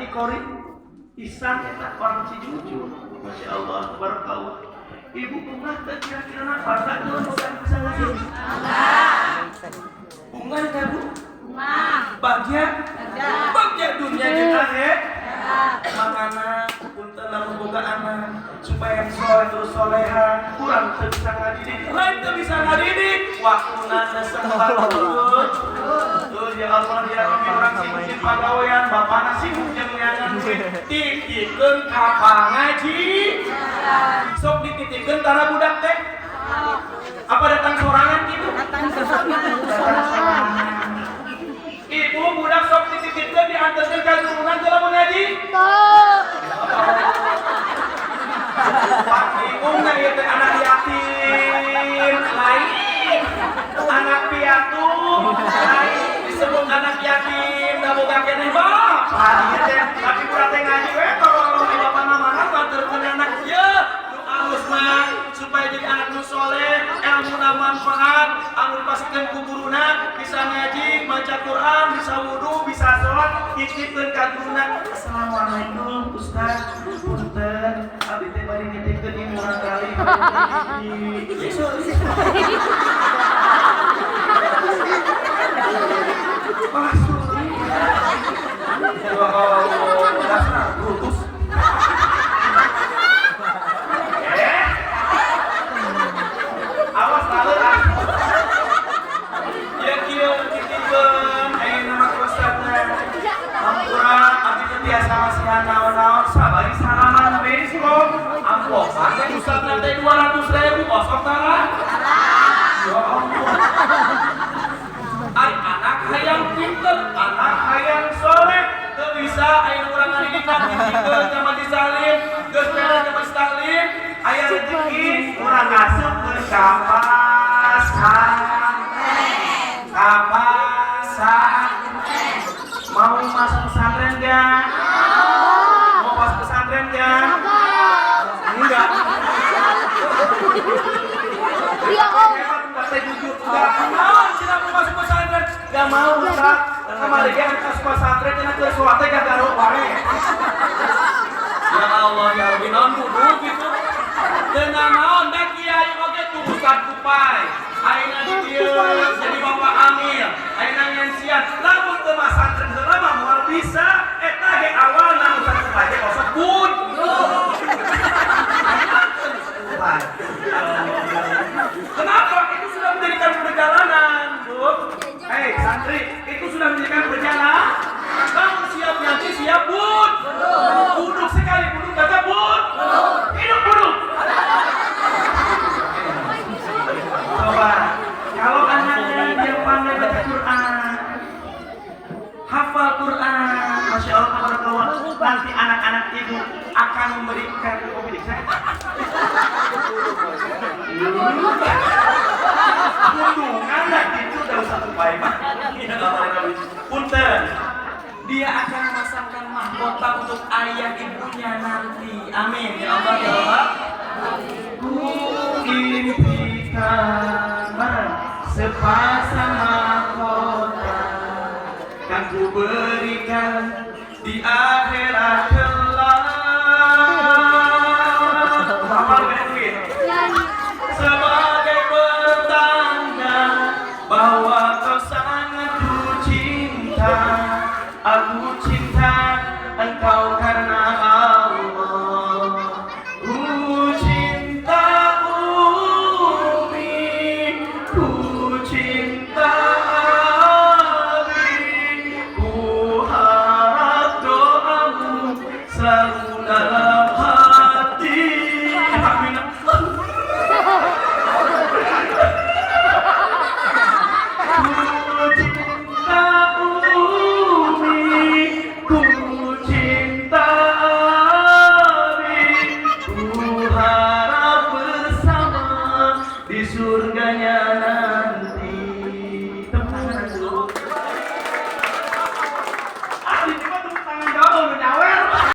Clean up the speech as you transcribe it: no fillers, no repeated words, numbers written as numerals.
Qori Ihsan eta orang Cijujun. Masya Allah, barakallah. Ibu bungah teu kira-kira na bangga teu boga bisa ngaji? Bungah teh, Bu? Bagja? Bagja dunia jeung akhirat. Makana punten, lamun boga anak supaya soleh terus soleha, kurang teu bisa ngadidik, lain teu bisa ngadidik, waktuna sempat terus. Tuh, ya Allah ya Rabbi, urang sibuk jeung pagawean, bapana sibuk jeung neangan duit, titipkeun ka pangaji. Sok dititipkeun tara budak teh? Apa datang sorangan gitu? Datang sorangan. Ibu, budak sok dititipkeun, diantarkeun ka turunan teu lamun ngaji? Pak, bingungna ieu teh, anak yatim lain, anak piatu lain. Disebut anak yatim da boga keneh bapak ieu teh, tapi budak teh ngaji we tolong di bapana mana nganterkeun anak ieu nu alus mah supaya jadi anak nu soleh, ilmuna manfaat, anu dipasikeun ku guruna bisa ngaji, maca Quran, bisa wudu, bisa sholat. Titipkeun ka guruna, "Assalamualaikum, Ustaz, punten, abdi teh bari nitipkeun ieu murangkalih." Yesus. Masuk. Ya Allah, dasar Brutus. Eh? Awas lalu ah. Ya kieu titipkeun ayeuna mah ku Ustazna. Hampura, abdi teh biasa masihan naon-naon sabari salaman we sok. Amplopan teh Ustazna teh 200 ribu osok tara? Ya Allah. Ari anak hayang pinter, anak hayang soleh, teu bisa aya urang ngadidikan, titipkeun ka majelis taklim, geus beres ka majelis taklim, aya rezeki urang asupkeun ka pasantren. Ka pasantren. Mau masuk pesantren gak? Mau masuk pesantren gak? Enggak. Iya, Om. Hebat, teh jujur. Enggak mau, tidak mau masuk pesantren. Enggak mau, Ustaz. Kemarin dia masuk pesantren cenah keur sholat teh gagaro wae. Ya Allah ya Rabbi, naon kudu gitu. Teu naon da kiai oge tuh Ustaz Kupai. Ayeuna di dieu jadi Bapak Amir, ayeuna ngensian. Lamun teu masantren heula mah moal bisa. Eta ge awalna Ustaz Kupai ge osok bun. Kupai. Kenapa? Itu sudah menjadikan perjalanan, Bu. Hei, santri, itu sudah menjadikan perjalanan. Kamu siap ngaji, siap bun. Buduk sekali, buduk baca bun. Hidup buduk. Coba, kalau anaknya dia pandai baca Quran, hafal Quran, Masya Allah, tabarakallah, nanti anak-anak ibu akan memberikan pemilik saya. Pundungan lah gitu udah usah tupai mah. Punten. Dia akan memasangkan mahkota untuk ayah ibunya nanti. Amin. Ya Allah ya Allah. Ku impikan sepasang mahkota kan ku berikan di akhirat kelak. Apa lu duit? Sebagai pertanda bahwa kau sangat ku cinta, aku cinta engkau.